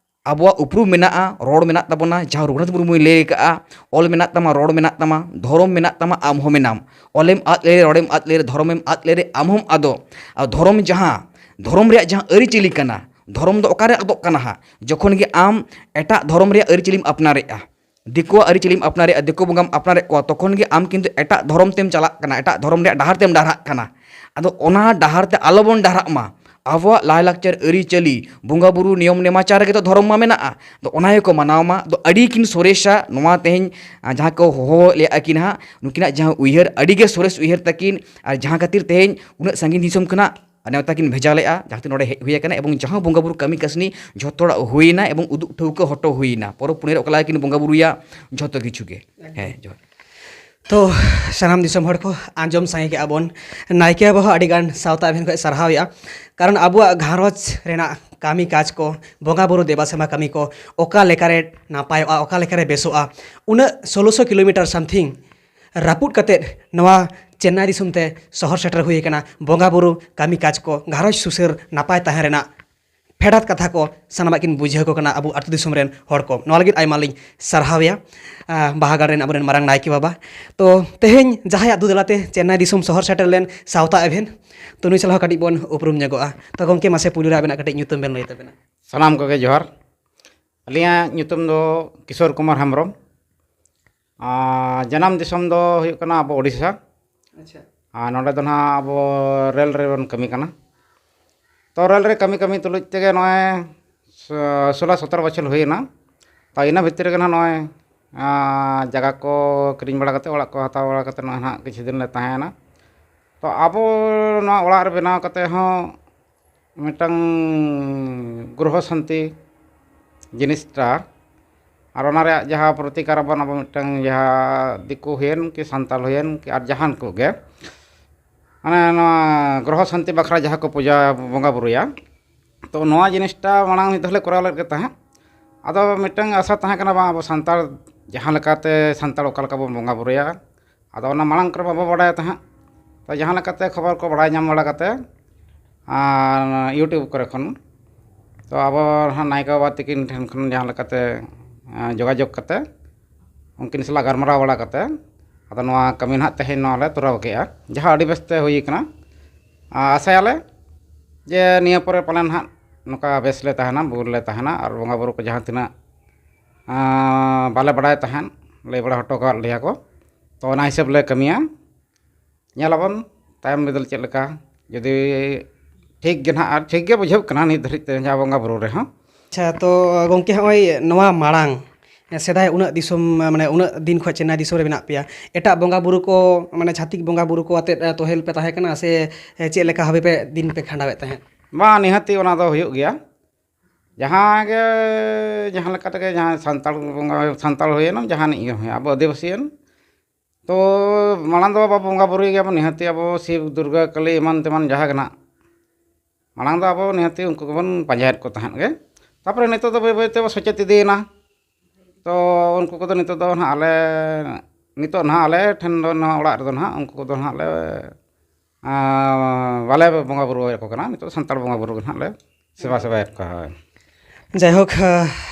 ᱟᱵᱚᱣᱟᱜ ᱩᱯᱨᱩᱢ ᱢᱮᱱᱟᱜᱼᱟ, ᱨᱚᱲ ᱢᱮᱱᱟᱜ ᱛᱟᱵᱚᱱᱟ, ᱡᱟᱦᱟᱸ ᱨᱚᱜᱷᱩᱱᱟᱛᱷ ᱢᱩᱨᱢᱩᱭ ᱞᱟᱹᱭ ᱟᱠᱟᱫᱼᱟ, ᱚᱞ ᱢᱮᱱᱟᱜ ᱛᱟᱢᱟ, ᱨᱚᱲ ᱢᱮᱱᱟᱜ ᱛᱟᱢᱟ, ᱫᱷᱚᱨᱚᱢ ᱢᱮᱱᱟᱜ ᱛᱟᱢᱟ, ᱟᱢ ᱦᱚᱸ ᱢᱮᱱᱟᱢ᱾ ᱚᱞᱮᱢ ᱟᱫ ᱞᱮᱨᱮ, ᱨᱚᱲᱮᱢ ᱟᱫ ᱞᱮᱨᱮ, ᱫᱷᱚᱨᱚᱢᱮᱢ ᱟᱫ ᱞᱮᱨᱮ, ᱟᱢ ᱦᱚᱸᱢ ᱟᱫᱚᱜ᱾ ᱟᱨ ᱫᱷᱚᱨᱚᱢ ᱡᱟᱦᱟᱸ, ᱫᱷᱚᱨᱚᱢ ᱨᱮᱭᱟᱜ ᱡᱟᱦᱟᱸ ᱟᱹᱨᱤᱪᱟᱹᱞᱤ ᱠᱟᱱᱟ, ᱫᱷᱚᱨᱚᱢ ᱫᱚ ᱚᱠᱟᱨᱮ ᱟᱫᱚᱜ ᱠᱟᱱᱟ ᱦᱟᱸᱜ? ᱡᱚᱠᱷᱚᱱ ᱜᱮ ᱟᱢ ᱮᱴᱟᱜ ᱫᱷᱚᱨᱚᱢ ᱨᱮᱭᱟᱜ ᱟᱹᱨᱤᱪᱟᱹᱞᱤᱢ ᱟᱯᱱᱟᱨᱮᱫᱼᱟ, ᱫᱤᱠᱩᱣᱟᱜ ᱟᱹᱨᱤᱪᱟᱹᱞᱤᱢ ᱟᱯᱱᱟᱨᱮᱫᱼᱟ, ᱫᱤᱠᱩ ᱵᱚᱸᱜᱟᱢ ᱟᱯᱱᱟᱨᱮᱫ ᱠᱚᱣᱟ, ᱛᱚᱠᱷᱚᱱ ᱜᱮ ᱟᱢ ᱠᱤᱱᱛᱩ ᱮᱴᱟᱜ ᱫᱷᱚᱨᱚᱢ ᱛᱮᱢ ᱪᱟᱞᱟᱜ ᱠᱟᱱᱟ, ᱮᱴᱟᱜ ᱫᱷᱚᱨᱚᱢ ᱨᱮᱭᱟᱜ ᱰᱟᱦᱟᱨ ᱛᱮᱢ ᱰᱟᱦᱨᱟᱜ ᱠᱟᱱᱟ᱾ ᱟᱫᱚ ᱚᱱᱟ ᱰᱟᱦᱟᱨ ᱛᱮ ᱟᱞᱚᱵᱚᱱ ᱰᱟᱦᱨᱟᱜ ᱢᱟ᱾ ᱟᱵᱚᱣᱟᱜ ᱞᱟᱭᱼᱞᱟᱠᱪᱟᱨ, ᱟᱹᱨᱤᱪᱟᱹᱞᱤ, ᱵᱚᱸᱜᱟ ᱵᱩᱨᱩ, ᱱᱤᱭᱚᱢ ᱱᱮᱢᱟᱪᱟᱨ ᱨᱮᱜᱮ ᱛᱚ ᱫᱷᱚᱨᱚᱢ ᱢᱟ ᱢᱮᱱᱟᱜᱼᱟ᱾ ᱟᱫᱚ ᱚᱱᱟ ᱜᱮᱠᱚ ᱢᱟᱱᱟᱣ ᱢᱟ᱾ ᱟᱫᱚ ᱟᱹᱰᱤ ᱠᱤᱱ ᱥᱚᱨᱮᱥᱟ ᱱᱚᱣᱟ ᱛᱮᱦᱮᱧ, ᱟᱸ, ᱡᱟᱦᱟᱸ ᱠᱚ ᱦᱚᱦᱚ ᱞᱮᱫᱼᱟ ᱠᱤᱱ ᱦᱟᱸᱜ, ᱱᱩᱠᱤᱱᱟᱜ ᱡᱟᱦᱟᱸ ᱩᱭᱦᱟᱹᱨ, ᱟᱹᱰᱤ ᱜᱮ ᱥᱚᱨᱮᱥ ᱩᱭᱦᱟᱹᱨ ᱛᱟᱹᱠᱤᱱ, ᱟᱨ ᱡᱟᱦᱟᱸ ᱠᱷᱟᱹᱛᱤᱨ ᱛᱮᱦᱮᱧ ᱩᱱᱟᱹᱜ ᱥᱟᱺᱜᱤᱧ ᱫᱤᱥᱚᱢ ᱠᱷᱚᱱᱟᱜ ᱱᱮᱣᱛᱟ ᱠᱤᱱ ᱵᱷᱮᱡᱟ ᱞᱮᱫᱼᱟ, ᱡᱟᱦᱟᱸ ᱛᱮ ᱱᱚᱰᱮ ᱦᱮᱡ ᱦᱩᱭ ᱟᱠᱟᱱᱟ, ᱮᱵᱚᱝ ᱡᱟᱦᱟᱸ ᱵᱚᱸᱜᱟ ᱵᱩᱨᱩ ᱠᱟᱹᱢᱤ ᱠᱟᱹᱥᱱᱤ ᱡᱷᱚᱛᱚ ᱦᱚᱲᱟᱜ ᱦᱩᱭᱮᱱᱟ ᱮᱵᱚᱝ ᱩᱫᱩᱜ ᱴᱷᱟᱹᱣᱠᱟᱹ ᱦᱚᱴᱚ ᱦᱩᱭᱮᱱᱟ᱾ ᱯᱚᱨᱚᱵᱽ ᱯᱩᱱᱟᱹᱭ ᱨᱮ ᱚᱠᱟ ᱞᱮᱠᱟ ᱠᱤᱱ ᱵᱚᱸᱜᱟ ᱵᱩᱨᱩᱭᱟ, ᱡᱷᱚᱛᱚ ᱠᱤᱪᱷᱩ ᱜᱮ᱾ ᱦᱮᱸ, ᱡᱚᱦᱟᱨ᱾ ᱛᱚ, ᱥᱟᱱᱟᱢ ᱫᱤᱥᱚᱢ ᱦᱚᱲ ᱠᱚ ᱟᱸᱡᱚᱢ ᱥᱟᱸᱜᱮ ᱠᱮᱜᱼᱟ ᱵᱚᱱ᱾ ᱱᱟᱭᱠᱮ ᱵᱟᱵᱟ ᱦᱚᱸ ᱟᱹᱰᱤ ᱜᱟᱱ ᱥᱟᱶᱛᱟ ᱟᱹᱵᱤᱱ ᱠᱷᱚᱱ ᱥᱟᱨᱦᱟᱣᱮᱜᱼᱟ, ᱠᱟᱨᱚᱱ ᱟᱵᱚᱣᱟᱜ ᱜᱷᱟᱨᱚᱸᱡᱽ ᱨᱮᱱᱟᱜ ᱠᱟᱹᱢᱤ ᱠᱟᱡᱽ ᱠᱚ, ᱵᱚᱸᱜᱟ ᱵᱩᱨᱩ ᱫᱮᱵᱟ ᱥᱮᱵᱟ ᱠᱟᱹᱢᱤ ᱠᱚ ᱚᱠᱟ ᱞᱮᱠᱟᱨᱮ ᱱᱟᱯᱟᱭᱚᱜᱼᱟ, ᱚᱠᱟ ᱞᱮᱠᱟᱨᱮ ᱵᱮᱥᱚᱜᱼᱟ, ᱩᱱᱟᱹᱜ ᱥᱳᱞᱳᱥᱚ ᱠᱤᱞᱳᱢᱤᱴᱟᱨ something ᱨᱟᱹᱯᱩᱫ ᱠᱟᱛᱮᱫ ᱱᱚᱣᱟ ᱪᱮᱱᱱᱟᱭ ᱫᱤᱥᱚᱢ ᱛᱮ ᱥᱚᱦᱚᱨ ᱥᱮᱴᱮᱨ ᱦᱩᱭ ᱟᱠᱟᱱᱟ, ᱵᱚᱸᱜᱟ ᱵᱩᱨᱩ, ᱠᱟᱹᱢᱤ ᱠᱟᱡᱽ ᱠᱚ, ᱜᱷᱟᱨᱚᱸᱡᱽ ᱥᱩᱥᱟᱹᱨ ᱱᱟᱯᱟᱭ ᱛᱟᱦᱮᱸ ᱨᱮᱱᱟᱜ ᱯᱷᱮᱰᱟᱛ ᱠᱟᱛᱷᱟ ᱠᱚ ᱥᱟᱱᱟᱢᱟᱜ ᱠᱤᱱ ᱵᱩᱡᱷᱟᱹᱣ ᱠᱚ ᱠᱟᱱᱟ ᱟᱵᱚ ᱟᱹᱛᱩ ᱫᱤᱥᱚᱢ ᱨᱮᱱ ᱦᱚᱲ ᱠᱚ᱾ ᱱᱚᱣᱟ ᱞᱟᱹᱜᱤᱫ ᱟᱭᱢᱟ ᱞᱤᱧ ᱥᱟᱨᱦᱟᱣᱮᱭᱟ, ᱟᱸ, ᱵᱟᱦᱟ ᱜᱟᱲ ᱨᱮᱱ ᱟᱵᱚᱨᱮᱱ ᱢᱟᱨᱟᱝ ᱱᱟᱭᱠᱮ ᱵᱟᱵᱟ᱾ ᱛᱚ ᱛᱮᱦᱮᱧ ᱡᱟᱦᱟᱸᱭᱟᱜ ᱫᱩ ᱫᱮᱞᱟᱛᱮ ᱪᱮᱱᱱᱟᱭ ᱫᱤᱥᱚᱢ ᱥᱚᱦᱚᱨ ᱥᱮᱴᱮᱨ ᱞᱮᱱ ᱥᱟᱶᱛᱟ ᱮᱵᱷᱮᱱ, ᱛᱚ ᱱᱩᱭ ᱥᱟᱞᱟᱜ ᱦᱚᱸ ᱠᱟᱹᱴᱤᱡ ᱵᱚᱱ ᱩᱯᱨᱩᱢ ᱧᱚᱜᱚᱜᱼᱟ᱾ ᱛᱚ ᱜᱚᱢᱠᱮ, ᱢᱟᱥᱮ ᱯᱩᱭᱞᱩ ᱨᱮ ᱟᱵᱮᱱᱟᱜ ᱠᱟᱹᱴᱤᱡ ᱧᱩᱛᱩᱢ ᱵᱮᱱ ᱞᱟᱹᱭ ᱛᱟᱵᱮᱱᱟ᱾ ᱥᱟᱱᱟᱢ ᱠᱚᱜᱮ ᱡᱚᱦᱟᱨ᱾ ᱟᱹᱞᱤᱧᱟᱜ ᱧᱩᱛᱩᱢ ᱫᱚ ᱠᱤᱥᱳᱨ ᱠᱩᱢᱟᱨ ᱦᱮᱢᱵᱨᱚᱢ᱾ ᱟᱨ ᱡᱟᱱᱟᱢ ᱫᱤᱥᱚᱢ ᱫᱚ ᱦᱩᱭᱩᱜ ᱠᱟᱱᱟ ᱟᱵᱚ ᱳᱰᱤᱥᱟ᱾ ᱟᱪᱪᱷᱟ᱾ ᱟᱨ ᱱᱚᱰᱮ ᱫᱚ ᱱᱟᱦᱟᱜ ᱟᱵᱚ ᱨᱮᱞ ᱨᱮᱵᱚᱱ ᱠᱟᱹᱢᱤ ᱠᱟᱱᱟ᱾ ᱛᱚ ᱨᱮᱞ ᱨᱮ ᱠᱟᱹᱢᱤ ᱠᱟᱹᱢᱤ ᱛᱩᱞᱩᱡ ᱛᱮᱜᱮ ᱱᱚᱜᱼᱚᱭ ᱥᱚ-, ᱥᱳᱞᱳ ᱥᱚᱛᱨᱚ ᱵᱚᱪᱷᱚᱨ ᱦᱩᱭᱮᱱᱟ᱾ ᱛᱚ ᱤᱱᱟᱹ ᱵᱷᱤᱛᱤᱨ ᱨᱮᱜᱮ ᱱᱟᱦᱟᱜ ᱱᱚᱜᱼᱚᱭ, ᱟᱸ, ᱡᱟᱭᱜᱟ ᱠᱚ ᱠᱤᱨᱤᱧ ᱵᱟᱲᱟ ᱠᱟᱛᱮ, ᱚᱲᱟᱜ ᱠᱚ ᱦᱟᱛᱟᱣ ᱵᱟᱲᱟ ᱠᱟᱛᱮ ᱱᱚᱜᱼᱚᱭ ᱱᱟᱦᱟᱜ ᱠᱤᱪᱷᱩ ᱫᱤᱱ ᱞᱮ ᱛᱟᱦᱮᱸᱭᱮᱱᱟ᱾ ᱛᱚ ᱟᱵᱚ ᱱᱚᱣᱟ ᱚᱲᱟᱜ ᱨᱮ ᱵᱮᱱᱟᱣ ᱠᱟᱛᱮ ᱦᱚᱸ ᱢᱤᱫᱴᱟᱝ ᱜᱨᱚᱦᱚ ᱥᱟᱱᱛᱤ ᱡᱤᱱᱤᱥᱴᱟ, ᱟᱨ ᱚᱱᱟ ᱨᱮᱭᱟᱜ ᱡᱟᱦᱟᱸ ᱯᱨᱚᱛᱤᱠᱟᱨ ᱟᱵᱚᱱ, ᱟᱵᱚ ᱢᱤᱫᱴᱟᱝ ᱡᱟᱦᱟᱸ ᱫᱤᱠᱩ ᱦᱩᱭᱮᱱ ᱠᱤ ᱥᱟᱱᱛᱟᱲ ᱦᱩᱭᱮᱱ ᱠᱤ ᱟᱨ ᱡᱟᱦᱟᱱ ᱠᱚᱜᱮ, ᱢᱟᱱᱮ ᱱᱚᱣᱟ ᱜᱨᱚᱦᱚ ᱥᱟᱱᱛᱤ ᱵᱟᱠᱷᱨᱟ ᱡᱟᱦᱟᱸ ᱠᱚ ᱯᱩᱡᱟ ᱵᱚᱸᱜᱟ ᱵᱩᱨᱩᱭᱟ, ᱛᱚ ᱱᱚᱣᱟ ᱡᱤᱱᱤᱥᱴᱟ ᱢᱟᱲᱟᱝ ᱢᱤᱫ ᱫᱷᱟᱣ ᱞᱮ ᱠᱚᱨᱟᱣ ᱞᱮᱫ ᱜᱮ ᱛᱟᱦᱮᱸᱫ᱾ ᱟᱫᱚ ᱢᱤᱫᱴᱟᱝ ᱟᱥᱟ ᱛᱟᱦᱮᱸ ᱠᱟᱱᱟ, ᱵᱟᱝ ᱟᱵᱚ ᱥᱟᱱᱛᱟᱲ ᱡᱟᱦᱟᱸ ᱞᱮᱠᱟᱛᱮ ᱥᱟᱱᱛᱟᱲ ᱚᱠᱟ ᱞᱮᱠᱟ ᱵᱚᱱ ᱵᱚᱸᱜᱟ ᱵᱩᱨᱩᱭᱟ, ᱟᱫᱚ ᱚᱱᱟ ᱢᱟᱲᱟᱝ ᱠᱚᱨᱮ ᱵᱟᱵᱚ ᱵᱟᱰᱟᱭ ᱛᱟᱦᱮᱸᱫ᱾ ᱛᱚ ᱡᱟᱦᱟᱸ ᱞᱮᱠᱟᱛᱮ ᱠᱷᱚᱵᱚᱨ ᱠᱚ ᱵᱟᱲᱟᱭ ᱧᱟᱢ ᱵᱟᱲᱟ ᱠᱟᱛᱮ, ᱟᱨ YouTube ᱠᱚᱨᱮ ᱠᱷᱚᱱ, ᱛᱚ ᱟᱵᱚ ᱱᱟᱦᱟᱜ ᱱᱟᱭᱠᱮ ᱵᱟᱵᱟ ᱛᱤᱠᱤᱱ ᱴᱷᱮᱱ ᱠᱷᱚᱱ ᱡᱟᱦᱟᱸ ᱞᱮᱠᱟᱛᱮ, ᱟᱸ, ᱡᱳᱜᱟᱡᱳᱜᱽ ᱠᱟᱛᱮ ᱩᱱᱠᱤᱱ ᱥᱟᱞᱟᱜ ᱜᱟᱞᱢᱟᱨᱟᱣ ᱵᱟᱲᱟ ᱠᱟᱛᱮ, ᱟᱫᱚ ᱱᱚᱣᱟ ᱠᱟᱹᱢᱤ ᱱᱟᱦᱟᱜ ᱛᱮᱦᱮᱧ ᱱᱚᱣᱟ ᱞᱮ ᱛᱚᱨᱟᱣ ᱠᱮᱜᱼᱟ, ᱡᱟᱦᱟᱸ ᱟᱹᱰᱤ ᱵᱮᱥᱛᱮ ᱦᱩᱭ ᱠᱟᱱᱟ᱾ ᱟᱨ ᱟᱥᱟᱭᱟᱞᱮ ᱡᱮ ᱱᱤᱭᱟᱹ ᱯᱚᱨᱮ ᱯᱟᱞᱮᱱ ᱱᱟᱦᱟᱜ ᱱᱚᱝᱠᱟ ᱵᱮᱥ ᱞᱮ ᱛᱟᱦᱮᱱᱟ, ᱵᱩᱜᱤ ᱞᱮ ᱛᱟᱦᱮᱱᱟ, ᱟᱨ ᱵᱚᱸᱜᱟ ᱵᱩᱨᱩ ᱠᱚ ᱡᱟᱦᱟᱸ ᱛᱤᱱᱟᱹᱜ, ᱟᱸ, ᱵᱟᱞᱮ ᱵᱟᱲᱟᱭ ᱛᱟᱦᱮᱸᱫ, ᱞᱟᱹᱭ ᱵᱟᱲᱟ ᱦᱚᱴᱚ ᱠᱟᱜ ᱞᱮᱭᱟ ᱠᱚ, ᱛᱚ ᱚᱱᱟ ᱦᱤᱥᱟᱹᱵ ᱞᱮ ᱠᱟᱹᱢᱤᱭᱟ᱾ ᱧᱮᱞ ᱟᱵᱚᱱ ᱛᱟᱭᱚᱢ ᱵᱤᱫᱟᱹᱞ ᱪᱮᱫ ᱞᱮᱠᱟ, ᱡᱩᱫᱤ ᱴᱷᱤᱠ ᱜᱮ ᱱᱟᱦᱟᱜ, ᱟᱨ ᱴᱷᱤᱠ ᱜᱮ ᱵᱩᱡᱷᱟᱹᱜ ᱠᱟᱱᱟ ᱱᱤᱛ ᱫᱷᱟᱹᱨᱤᱡ ᱛᱮ ᱡᱟᱦᱟᱸ ᱵᱚᱸᱜᱟ ᱵᱩᱨᱩ ᱨᱮᱦᱚᱸ᱾ ᱟᱪᱪᱷᱟ, ᱛᱚ ᱜᱚᱢᱠᱮ, ᱦᱚᱸᱜᱼᱚᱭ ᱱᱚᱣᱟ ᱢᱟᱲᱟᱝ, ᱥᱮᱫᱟᱭ ᱩᱱᱟᱹᱜ ᱫᱤᱥᱚᱢ, ᱢᱟᱱᱮ ᱩᱱᱟᱹᱜ ᱫᱤᱱ ᱠᱷᱚᱱ ᱪᱮᱱᱱᱟᱭ ᱫᱤᱥᱚᱢ ᱨᱮ ᱢᱮᱱᱟᱜ ᱯᱮᱭᱟ, ᱮᱴᱟᱜ ᱵᱚᱸᱜᱟ ᱵᱩᱨᱩ ᱠᱚ, ᱢᱟᱱᱮ ᱪᱷᱟᱹᱛᱤᱠ ᱵᱚᱸᱜᱟ ᱵᱩᱨᱩ ᱠᱚ ᱟᱛᱮᱫ, ᱛᱚᱦᱮᱞ ᱯᱮ ᱛᱟᱦᱮᱸ ᱠᱟᱱᱟ ᱥᱮ ᱪᱮᱫ ᱞᱮᱠᱟ ᱵᱷᱟᱵᱮ ᱯᱮ ᱫᱤᱱ ᱯᱮ ᱠᱷᱟᱸᱰᱟᱣᱮᱫ ᱛᱟᱦᱮᱸᱫ? ᱵᱟᱝ, ᱱᱤᱦᱟᱹᱛᱤ ᱚᱱᱟ ᱫᱚ ᱦᱩᱭᱩᱜ ᱜᱮᱭᱟ᱾ ᱡᱟᱦᱟᱸ ᱜᱮ, ᱡᱟᱦᱟᱸ ᱞᱮᱠᱟ ᱛᱮᱜᱮ, ᱡᱟᱦᱟᱸ ᱥᱟᱱᱛᱟᱲ ᱵᱚᱸᱜᱟ, ᱥᱟᱱᱛᱟᱲ ᱦᱩᱭᱮᱱ, ᱡᱟᱦᱟᱱᱤᱡ ᱜᱮ ᱦᱩᱭᱮᱱ, ᱟᱵᱚ ᱟᱹᱫᱤᱵᱟᱹᱥᱤᱭᱮᱱ, ᱛᱚ ᱢᱟᱲᱟᱝ ᱫᱚ ᱟᱵᱚ ᱵᱚᱸᱜᱟ ᱵᱩᱨᱩᱭ ᱜᱮᱭᱟᱵᱚᱱ, ᱱᱤᱦᱟᱹᱛᱤ ᱟᱵᱚ ᱥᱤᱵ, ᱫᱩᱨᱜᱟᱹ, ᱠᱟᱹᱞᱤ ᱮᱢᱟᱱ ᱛᱮᱢᱟᱱ ᱡᱟᱦᱟᱸ ᱜᱮ ᱱᱟᱜ, ᱢᱟᱲᱟᱝ ᱫᱚ ᱟᱵᱚ ᱱᱤᱦᱟᱹᱛᱤ ᱩᱱᱠᱩ ᱜᱮᱵᱚᱱ ᱯᱟᱸᱡᱟᱭᱮᱫ ᱠᱚ ᱛᱟᱦᱮᱸᱫ ᱜᱮ᱾ ᱛᱟᱯᱚᱨᱮ ᱱᱤᱛᱚᱜ ᱫᱚ ᱵᱟᱹᱭ ᱵᱟᱹᱭ ᱛᱮᱵᱚ ᱥᱮᱪᱮᱫ ᱤᱫᱤᱭᱮᱱᱟ᱾ ᱛᱚ ᱩᱱᱠᱩ ᱠᱚᱫᱚ ᱱᱤᱛᱚᱜ ᱫᱚ ᱱᱟᱦᱟᱜ ᱟᱞᱮ, ᱱᱤᱛᱚᱜ ᱱᱟᱦᱟᱜ ᱟᱞᱮ ᱴᱷᱮᱱ ᱫᱚ, ᱱᱚᱣᱟ ᱚᱲᱟᱜ ᱨᱮᱫᱚ ᱱᱟᱦᱟᱜ ᱩᱱᱠᱩ ᱠᱚᱫᱚ ᱱᱟᱦᱟᱜ ᱞᱮ, ᱟᱸ, ᱵᱟᱞᱮ ᱵᱚᱸᱜᱟ ᱵᱩᱨᱩ ᱟᱠᱚ ᱠᱟᱱᱟ᱾ ᱱᱤᱛᱚᱜ ᱥᱟᱱᱛᱟᱲ ᱵᱚᱸᱜᱟ ᱵᱩᱨᱩ ᱜᱮ ᱱᱟᱦᱟᱜ ᱞᱮ ᱥᱮᱵᱟ ᱥᱮᱵᱟᱭᱮᱫ ᱠᱚᱣᱟ, ᱦᱳᱭ᱾ ᱡᱟᱭᱦᱳᱠ,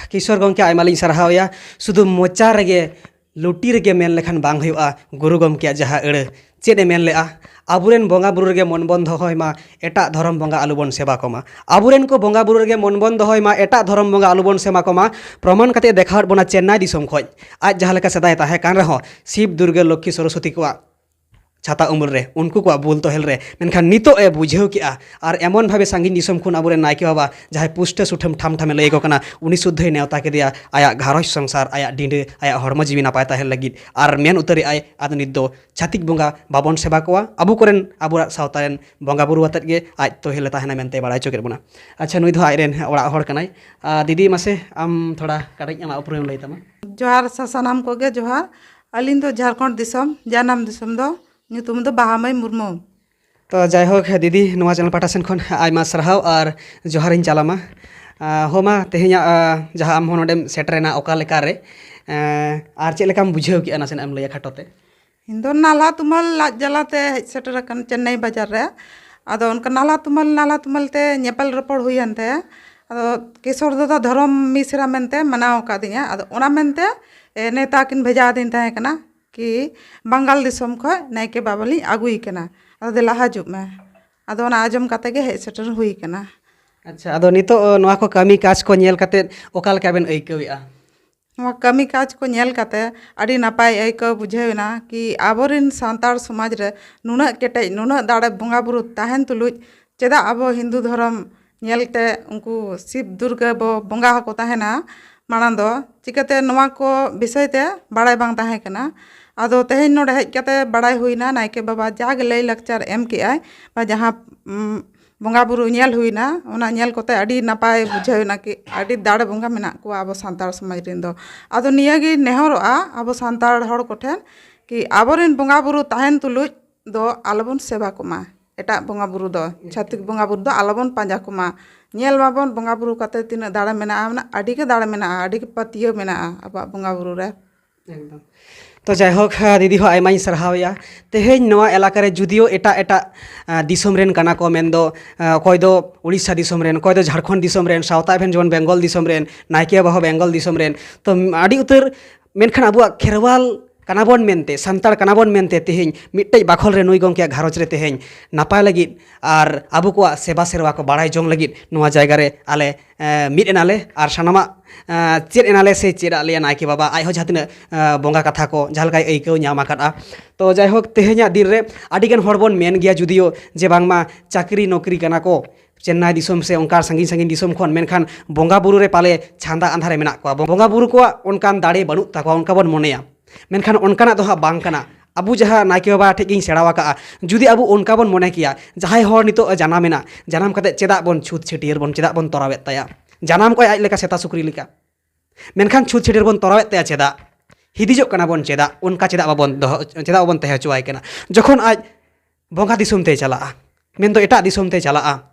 ᱠᱤᱥᱳᱨ ᱜᱚᱢᱠᱮ ᱟᱭᱢᱟ ᱞᱤᱧ ᱥᱟᱨᱦᱟᱣᱮᱭᱟ᱾ ᱥᱩᱫᱷᱩ ᱢᱚᱪᱟ ᱨᱮᱜᱮ, ᱞᱩᱴᱤ ᱨᱮᱜᱮ ᱢᱮᱱ ᱞᱮᱠᱷᱟᱱ ᱵᱟᱝ ᱦᱩᱭᱩᱜᱼᱟ, ᱜᱩᱨᱩ ᱜᱚᱢᱠᱮᱭᱟᱜ ᱡᱟᱦᱟᱸ ᱟᱹᱲᱟᱹ, ᱪᱮᱫ ᱮ ᱢᱮᱱ ᱞᱮᱜᱼᱟ? "ᱟᱵᱚᱨᱮᱱ ᱵᱚᱸᱜᱟ ᱵᱩᱨᱩ ᱨᱮᱜᱮ ᱢᱚᱱ ᱵᱚᱱ ᱫᱚᱦᱚᱭ ᱢᱟ, ᱮᱴᱟᱜ ᱫᱷᱚᱨᱚᱢ ᱵᱚᱸᱜᱟ ᱟᱞᱚᱵᱚᱱ ᱥᱮᱵᱟ ᱠᱚᱢᱟ᱾ ᱟᱵᱚᱨᱮᱱ ᱠᱚ ᱵᱚᱸᱜᱟ ᱵᱩᱨᱩ ᱨᱮᱜᱮ ᱢᱚᱱ ᱵᱚᱱ ᱫᱚᱦᱚᱭ ᱢᱟ, ᱮᱴᱟᱜ ᱫᱷᱚᱨᱚᱢ ᱵᱚᱸᱜᱟ ᱟᱞᱚᱵᱚᱱ ᱥᱮᱵᱟ ᱠᱚᱢᱟ᱾" ᱯᱨᱚᱢᱟᱱ ᱠᱟᱛᱮ ᱫᱮᱠᱷᱟᱣᱟᱫ ᱵᱚᱱᱟ ᱪᱮᱱᱱᱟᱭ ᱫᱤᱥᱚᱢ ᱠᱷᱚᱡ᱾ ᱟᱡ ᱡᱟᱦᱟᱸ ᱞᱮᱠᱟ ᱥᱮᱫᱟᱭ ᱛᱟᱦᱮᱸ ᱠᱟᱱ ᱨᱮᱦᱚᱸ, ᱥᱤᱵ ᱫᱩᱨᱜᱟᱹ ᱞᱚᱠᱠᱷᱤ ᱥᱚᱨᱚᱥᱚᱛᱤ ᱠᱚᱣᱟᱜ ᱪᱷᱟᱛᱟ ᱩᱢᱩᱞ ᱨᱮ, ᱩᱱᱠᱩ ᱠᱚᱣᱟᱜ ᱵᱩᱞ ᱛᱚᱦᱮᱞ ᱨᱮ, ᱢᱮᱱᱠᱷᱟᱱ ᱱᱤᱛᱚᱜ ᱮ ᱵᱩᱡᱷᱟᱹᱣ ᱠᱮᱜᱼᱟ᱾ ᱟᱨ ᱮᱢᱚᱱ ᱵᱷᱟᱵᱮ ᱥᱟᱺᱜᱤᱧ ᱫᱤᱥᱚᱢ ᱠᱷᱚᱱ ᱟᱵᱚᱨᱮᱱ ᱱᱟᱭᱠᱮ ᱵᱟᱵᱟ, ᱡᱟᱦᱟᱸᱭ ᱯᱩᱥᱴᱟᱹ ᱥᱩᱴᱷᱟᱹᱢ ᱴᱷᱟᱢ ᱴᱷᱟᱢᱮ ᱞᱟᱹᱭ ᱟᱠᱚ ᱠᱟᱱᱟ, ᱩᱱᱤ ᱥᱩᱫᱽᱫᱷᱟᱹᱭ ᱱᱮᱣᱛᱟ ᱠᱮᱫᱮᱭᱟ ᱟᱭᱟᱜ ᱜᱷᱟᱨᱚᱸᱡᱽ ᱥᱚᱝᱥᱟᱨ, ᱟᱭᱟᱜ ᱰᱤᱸᱰᱟᱹ, ᱟᱭᱟᱜ ᱦᱚᱲᱢᱚ ᱡᱤᱣᱤ ᱱᱟᱯᱟᱭ ᱛᱟᱦᱮᱱ ᱞᱟᱹᱜᱤᱫ᱾ ᱟᱨ ᱢᱮᱱ ᱩᱛᱟᱹᱨᱮᱜᱼᱟᱭ, ᱟᱫᱚ ᱱᱤᱛ ᱫᱚ ᱪᱷᱟᱹᱛᱤᱠ ᱵᱚᱸᱜᱟ ᱵᱟᱵᱚᱱ ᱥᱮᱵᱟ ᱠᱚᱣᱟ, ᱟᱵᱚ ᱠᱚᱨᱮᱱ, ᱟᱵᱚᱣᱟᱜ ᱥᱟᱶᱛᱟ ᱨᱮᱱ ᱵᱚᱸᱜᱟ ᱵᱩᱨᱩ ᱟᱛᱮᱫ ᱜᱮ ᱟᱡ ᱛᱚᱦᱮᱞᱮ ᱛᱟᱦᱮᱱᱟ ᱢᱮᱱᱛᱮ ᱵᱟᱲᱟᱭ ᱦᱚᱪᱚ ᱠᱮᱫ ᱵᱚᱱᱟ᱾ ᱟᱪᱪᱷᱟ, ᱱᱩᱭ ᱫᱚ ᱟᱡ ᱨᱮᱱ ᱚᱲᱟᱜ ᱦᱚᱲ ᱠᱟᱱᱟᱭ᱾ ᱟᱨ ᱫᱤᱫᱤ, ᱢᱟᱥᱮ ᱟᱢ ᱛᱷᱚᱲᱟ ᱠᱟᱹᱴᱤᱡ ᱟᱢᱟᱜ ᱩᱯᱨᱩᱢᱮᱢ ᱞᱟᱹᱭ ᱛᱟᱢᱟ᱾ ᱡᱚᱦᱟᱨ ᱥᱟ-, ᱥᱟᱱᱟᱢ ᱠᱚᱜᱮ ᱡᱚᱦᱟᱨ᱾ ᱟᱹᱞᱤᱧ ᱫᱚ ᱡᱷᱟᱲᱠᱷᱚᱸᱰ ᱫᱤᱥᱚᱢ, ᱡᱟᱱᱟᱢ ᱫᱤᱥᱚᱢ ᱫᱚ, ᱧᱩᱛᱩᱢ ᱫᱚ ᱵᱟᱦᱟᱢᱟᱹᱭ ᱢᱩᱨᱢᱩ᱾ ᱛᱚ ᱡᱟᱭᱦᱳᱠ ᱫᱤᱫᱤ, ᱱᱚᱣᱟ ᱪᱮᱱᱮᱞ ᱯᱟᱦᱴᱟ ᱥᱮᱱ ᱠᱷᱚᱱ ᱟᱭᱢᱟ ᱥᱟᱨᱦᱟᱣ ᱟᱨ ᱡᱚᱦᱟᱨᱤᱧ ᱪᱟᱞᱟᱢᱟ᱾ ᱟᱸ, ᱦᱳ ᱢᱟ, ᱛᱮᱦᱮᱧᱟᱜ, ᱟᱸ, ᱡᱟᱦᱟᱸ ᱟᱢ ᱦᱚᱸ ᱱᱚᱰᱮᱢ ᱥᱮᱴᱮᱨᱮᱱᱟ, ᱚᱠᱟ ᱞᱮᱠᱟᱨᱮ, ᱟᱸ, ᱟᱨ ᱪᱮᱫ ᱞᱮᱠᱟᱢ ᱵᱩᱡᱷᱟᱹᱣ ᱠᱮᱜᱼᱟ, ᱱᱟᱥᱮᱱᱟᱜ ᱮᱢ ᱞᱟᱹᱭᱟ ᱠᱷᱟᱴᱚ ᱛᱮ? ᱤᱧ ᱫᱚ ᱱᱟᱞᱦᱟ ᱛᱩᱢᱟᱹᱞ ᱞᱟᱡ ᱡᱟᱞᱟᱛᱮ ᱦᱮᱡ ᱥᱮᱴᱮᱨ ᱟᱠᱟᱱ ᱪᱮᱱᱱᱟᱭ ᱵᱟᱡᱟᱨ ᱨᱮ᱾ ᱟᱫᱚ ᱚᱱᱠᱟ ᱱᱟᱞᱦᱟ ᱛᱩᱢᱟᱹᱞ, ᱱᱟᱞᱦᱟ ᱛᱩᱢᱟᱹᱞ ᱛᱮ ᱧᱮᱯᱮᱞ ᱨᱚᱯᱚᱲ ᱦᱩᱭᱮᱱ ᱛᱮ, ᱟᱫᱚ ᱠᱮᱥᱚᱨ ᱫᱟᱫᱟ ᱫᱷᱚᱨᱚᱢ ᱢᱤᱥᱨᱟ ᱢᱮᱱᱛᱮ ᱢᱟᱱᱟᱣ ᱟᱠᱟᱫᱤᱧᱟ᱾ ᱟᱫᱚ ᱚᱱᱟ ᱢᱮᱱᱛᱮ, ᱮ, ᱱᱮᱣᱛᱟ ᱠᱤᱱ ᱵᱷᱮᱡᱟ ᱟᱹᱫᱤᱧ ᱛᱟᱦᱮᱸ ᱠᱟᱱᱟ᱾ ᱠᱤ ᱵᱟᱝᱜᱟᱞ ᱫᱤᱥᱚᱢ ᱠᱷᱚᱡ ᱱᱟᱭᱠᱮ ᱵᱟᱵᱟ ᱞᱤᱧ ᱟᱹᱜᱩᱭᱮ ᱠᱟᱱᱟ, ᱟᱫᱚ ᱫᱮᱞᱟ ᱦᱤᱡᱩᱜ ᱢᱮ᱾ ᱟᱫᱚ ᱚᱱᱟ ᱟᱸᱡᱚᱢ ᱠᱟᱛᱮ ᱜᱮ ᱦᱮᱡ ᱥᱮᱴᱮᱨ ᱦᱩᱭ ᱠᱟᱱᱟ᱾ ᱟᱪᱪᱷᱟ, ᱟᱫᱚ ᱱᱤᱛᱚᱜ, ᱚ, ᱱᱚᱣᱟ ᱠᱚ ᱠᱟᱹᱢᱤ ᱠᱟᱡᱽ ᱠᱚ ᱧᱮᱞ ᱠᱟᱛᱮ ᱚᱠᱟ ᱞᱮᱠᱟ ᱵᱮᱱ ᱟᱹᱭᱠᱟᱹᱣᱮᱫᱼᱟ? ᱱᱚᱣᱟ ᱠᱟᱹᱢᱤ ᱠᱟᱡᱽ ᱠᱚ ᱧᱮᱞ ᱠᱟᱛᱮ ᱟᱹᱰᱤ ᱱᱟᱯᱟᱭ ᱟᱹᱭᱠᱟᱹᱣ ᱵᱩᱡᱷᱟᱹᱣ ᱮᱱᱟ ᱠᱤ ᱟᱵᱚᱨᱮᱱ ᱥᱟᱱᱛᱟᱲ ᱥᱚᱢᱟᱡᱽ ᱨᱮ ᱱᱩᱱᱟᱹᱜ ᱠᱮᱴᱮᱡ, ᱱᱩᱱᱟᱹᱜ ᱫᱟᱲᱮ ᱵᱚᱸᱜᱟ ᱵᱩᱨᱩ ᱛᱟᱦᱮᱱ ᱛᱩᱞᱩᱡ ᱪᱮᱫᱟᱜ ᱟᱵᱚ ᱦᱤᱱᱫᱩ ᱫᱷᱚᱨᱚᱢ ᱧᱮᱞᱛᱮ ᱩᱱᱠᱩ ᱥᱤᱵ ᱫᱩᱨᱜᱟᱹ ᱵᱚ ᱵᱚᱸᱜᱟ ᱟᱠᱚ ᱛᱟᱦᱮᱱᱟ ᱢᱟᱲᱟᱝ ᱫᱚ? ᱪᱤᱠᱟᱹᱛᱮ ᱱᱚᱣᱟ ᱠᱚ ᱵᱤᱥᱚᱭ ᱛᱮ ᱵᱟᱲᱟᱭ ᱵᱟᱝ ᱛᱟᱦᱮᱸ ᱠᱟᱱᱟ᱾ ᱟᱫᱚ ᱛᱮᱦᱮᱧ ᱱᱚᱰᱮ ᱦᱮᱡ ᱠᱟᱛᱮ ᱵᱟᱲᱟᱭ ᱦᱩᱭᱱᱟ, ᱱᱟᱭᱠᱮ ᱵᱟᱵᱟ ᱡᱟᱜᱮ ᱞᱟᱹᱭ ᱞᱟᱠᱪᱟᱨ ᱮᱢ ᱠᱮᱜᱼᱟᱭ, ᱵᱟ ᱡᱟᱦᱟᱸ, ᱩᱢ, ᱵᱚᱸᱜᱟ ᱵᱩᱨᱩ ᱧᱮᱞ ᱦᱩᱭᱱᱟ, ᱚᱱᱟ ᱧᱮᱞ ᱠᱚᱛᱮ ᱟᱹᱰᱤ ᱱᱟᱯᱟᱭ ᱵᱩᱡᱷᱟᱹᱣ ᱮᱱᱟ ᱠᱤ ᱟᱹᱰᱤ ᱫᱟᱲᱮ ᱵᱚᱸᱜᱟ ᱢᱮᱱᱟᱜ ᱠᱚᱣᱟ ᱟᱵᱚ ᱥᱟᱱᱛᱟᱲ ᱥᱚᱢᱟᱡᱽ ᱨᱮᱱ ᱫᱚ᱾ ᱟᱫᱚ ᱱᱤᱭᱟᱹᱜᱮ ᱱᱮᱦᱚᱨᱚᱜᱼᱟ ᱟᱵᱚ ᱥᱟᱱᱛᱟᱲ ᱦᱚᱲ ᱠᱚᱴᱷᱮᱱ ᱠᱤ ᱟᱵᱚᱨᱮᱱ ᱵᱚᱸᱜᱟ ᱵᱩᱨᱩ ᱛᱟᱦᱮᱱ ᱛᱩᱞᱩᱡ ᱫᱚ ᱟᱞᱚᱵᱚᱱ ᱥᱮᱵᱟ ᱠᱚᱢᱟ, ᱮᱴᱟᱜ ᱵᱚᱸᱜᱟ ᱵᱩᱨᱩ ᱫᱚ, ᱪᱷᱟᱹᱛᱤᱠ ᱵᱚᱸᱜᱟ ᱵᱩᱨᱩ ᱫᱚ ᱟᱞᱚᱵᱚᱱ ᱯᱟᱸᱡᱟ ᱠᱚᱢᱟ᱾ ᱧᱮᱞ ᱢᱟᱵᱚᱱ ᱵᱚᱸᱜᱟ ᱵᱩᱨᱩ ᱠᱟᱛᱮ ᱛᱤᱱᱟᱹᱜ ᱫᱟᱲᱮ ᱢᱮᱱᱟᱜᱼᱟ, ᱢᱟᱱᱮ ᱟᱹᱰᱤ ᱜᱮ ᱫᱟᱲᱮ ᱢᱮᱱᱟᱜᱼᱟ, ᱟᱹᱰᱤ ᱜᱮ ᱯᱟᱹᱛᱭᱟᱹᱣ ᱢᱮᱱᱟᱜᱼᱟ ᱟᱵᱚᱣᱟᱜ ᱵᱚᱸᱜᱟ ᱵᱩᱨᱩ ᱨᱮ᱾ ᱮᱠᱫᱚᱢ᱾ ᱛᱚ ᱡᱟᱭᱦᱳᱠ, ᱫᱤᱫᱤ ᱦᱚᱸ ᱟᱭᱢᱟᱧ ᱥᱟᱨᱦᱟᱣᱮᱭᱟ᱾ ᱛᱮᱦᱮᱧ ᱱᱚᱣᱟ ᱮᱞᱟᱠᱟ ᱨᱮ ᱡᱩᱫᱤᱭᱳ ᱮᱴᱟᱜ ᱮᱴᱟᱜ ᱫᱤᱥᱚᱢ ᱨᱮᱱ ᱠᱟᱱᱟ ᱠᱚ, ᱢᱮᱱᱫᱚ ᱚᱠᱚᱭ ᱫᱚ ᱩᱲᱤᱥᱥᱟ ᱫᱤᱥᱚᱢ ᱨᱮᱱ, ᱚᱠᱚᱭ ᱫᱚ ᱡᱷᱟᱲᱠᱷᱚᱸᱰ ᱫᱤᱥᱚᱢ ᱨᱮᱱ, ᱥᱟᱶᱛᱟ ᱮᱵᱷᱮᱱ ᱡᱮᱢᱚᱱ ᱵᱮᱝᱜᱚᱞ ᱫᱤᱥᱚᱢ ᱨᱮᱱ, ᱱᱟᱭᱠᱮ ᱵᱟᱵᱟ ᱦᱚᱸ ᱵᱮᱝᱜᱚᱞ ᱫᱤᱥᱚᱢ ᱨᱮᱱ, ᱛᱚ ᱟᱹᱰᱤ ᱩᱛᱟᱹᱨ, ᱢᱮᱱᱠᱷᱟᱱ ᱟᱵᱚᱣᱟᱜ ᱠᱷᱮᱨᱣᱟᱞ ᱠᱟᱱᱟ ᱵᱚᱱ ᱢᱮᱱᱛᱮ, ᱥᱟᱱᱛᱟᱲ ᱠᱟᱱᱟ ᱵᱚᱱ ᱢᱮᱱᱛᱮ ᱛᱮᱦᱮᱧ ᱢᱤᱫᱴᱮᱡ ᱵᱟᱠᱷᱚᱞ ᱨᱮ ᱱᱩᱭ ᱜᱚᱢᱠᱮᱭᱟᱜ ᱜᱷᱟᱨᱚᱸᱡᱽ ᱨᱮ ᱛᱮᱦᱮᱧ ᱱᱟᱯᱟᱭ ᱞᱟᱹᱜᱤᱫ ᱟᱨ ᱟᱵᱚ ᱠᱚᱣᱟᱜ ᱥᱮᱵᱟ ᱥᱮᱨᱣᱟ ᱠᱚ ᱵᱟᱲᱟᱭ ᱡᱚᱝ ᱞᱟᱹᱜᱤᱫ ᱱᱚᱣᱟ ᱡᱟᱭᱜᱟ ᱨᱮ ᱟᱞᱮ ᱮ, ᱢᱤᱫ ᱮᱱᱟᱞᱮ ᱟᱨ ᱥᱟᱱᱟᱢᱟᱜ, ᱮ, ᱪᱮᱫ ᱮᱱᱟᱞᱮ ᱥᱮ ᱪᱮᱫ ᱟᱫ ᱞᱮᱭᱟ ᱱᱟᱭᱠᱮ ᱵᱟᱵᱟ᱾ ᱟᱡ ᱦᱚᱸ ᱡᱟᱦᱟᱸ ᱛᱤᱱᱟᱹᱜ, ᱮ, ᱵᱚᱸᱜᱟ ᱠᱟᱛᱷᱟ ᱠᱚ ᱡᱟᱦᱟᱸ ᱞᱮᱠᱟᱭ ᱟᱹᱭᱠᱟᱹᱣ ᱧᱟᱢ ᱟᱠᱟᱫᱼᱟ᱾ ᱛᱚ ᱡᱟᱭᱦᱳᱠ, ᱛᱮᱦᱮᱧᱟᱜ ᱫᱤᱱ ᱨᱮ ᱟᱹᱰᱤ ᱜᱟᱱ ᱦᱚᱲ ᱵᱚᱱ ᱢᱮᱱ ᱜᱮᱭᱟ ᱡᱩᱫᱤᱭᱳ ᱡᱮ ᱵᱟᱝᱢᱟ ᱪᱟᱹᱠᱨᱤ ᱱᱚᱠᱨᱤ ᱠᱟᱱᱟ ᱠᱚ ᱪᱮᱱᱱᱟᱭ ᱫᱤᱥᱚᱢ ᱥᱮ ᱚᱱᱠᱟ ᱥᱟᱺᱜᱤᱧ ᱥᱟᱺᱜᱤᱧ ᱫᱤᱥᱚᱢ ᱠᱷᱚᱱ, ᱢᱮᱱᱠᱷᱟᱱ ᱵᱚᱸᱜᱟ ᱵᱩᱨᱩ ᱨᱮ ᱯᱟᱞᱮ ᱪᱷᱟᱸᱫᱟ ᱟᱸᱫᱷᱟ ᱨᱮ ᱢᱮᱱᱟᱜ ᱠᱚᱣᱟ, ᱵᱚᱸᱜᱟ ᱵᱩᱨᱩ ᱠᱚᱣᱟᱜ ᱚᱱᱠᱟᱱ ᱫᱟᱲᱮ ᱵᱟᱹᱱᱩᱜ ᱛᱟᱠᱚᱣᱟ, ᱚᱱᱠᱟ ᱵᱚᱱ ᱢᱚᱱᱮᱭᱟ᱾ ᱢᱮᱱᱠᱷᱟᱱ ᱚᱱᱠᱟᱱᱟᱜ ᱫᱚ ᱦᱟᱸᱜ ᱵᱟᱝ ᱠᱟᱱᱟ᱾ ᱟᱵᱚ ᱡᱟᱦᱟᱸ ᱱᱟᱭᱠᱮ ᱵᱟᱵᱟ ᱴᱷᱮᱡ ᱜᱤᱧ ᱥᱮᱬᱟ ᱟᱠᱟᱫᱼᱟ, ᱡᱩᱫᱤ ᱟᱵᱚ ᱚᱱᱠᱟ ᱵᱚᱱ ᱢᱚᱱᱮ ᱠᱮᱭᱟ, ᱡᱟᱦᱟᱸᱭ ᱦᱚᱲ ᱱᱤᱛᱚᱜ ᱮ ᱡᱟᱱᱟᱢ ᱮᱱᱟ, ᱡᱟᱱᱟᱢ ᱠᱟᱛᱮ ᱪᱮᱫᱟᱜ ᱵᱚᱱ ᱪᱷᱩᱛ ᱪᱷᱟᱹᱴᱭᱟᱹᱨ ᱵᱚᱱ, ᱪᱮᱫᱟᱜ ᱵᱚᱱ ᱛᱚᱨᱟᱣᱮᱫ ᱛᱟᱭᱟ? ᱡᱟᱱᱟᱢ ᱠᱚᱜᱼᱟᱭ ᱟᱡ ᱞᱮᱠᱟ ᱥᱮᱛᱟ ᱥᱩᱠᱨᱤ ᱞᱮᱠᱟ, ᱢᱮᱱᱠᱷᱟᱱ ᱪᱷᱩᱛ ᱪᱷᱟᱹᱴᱭᱟᱹᱨ ᱵᱚᱱ ᱛᱚᱨᱟᱣᱮᱫ ᱛᱟᱭᱟ ᱪᱮᱫᱟᱜ? ᱦᱤᱫᱤᱡᱚᱜ ᱠᱟᱱᱟ ᱵᱚᱱ ᱪᱮᱫᱟᱜ? ᱚᱱᱠᱟ ᱪᱮᱫᱟᱜ ᱵᱟᱵᱚᱱ ᱫᱚᱦᱚ, ᱪᱮᱫᱟᱜ ᱵᱟᱵᱚᱱ ᱛᱟᱦᱮᱸ ᱦᱚᱪᱚᱣᱟᱭ ᱠᱟᱱᱟ? ᱡᱚᱠᱷᱚᱱ ᱟᱡ ᱵᱚᱸᱜᱟ ᱫᱤᱥᱚᱢ ᱛᱮᱭ ᱪᱟᱞᱟᱜᱼᱟ, ᱢᱮᱱᱫᱚ ᱮᱴᱟᱜ ᱫᱤᱥᱚᱢ ᱛᱮᱭ ᱪᱟᱞᱟᱜᱼᱟ,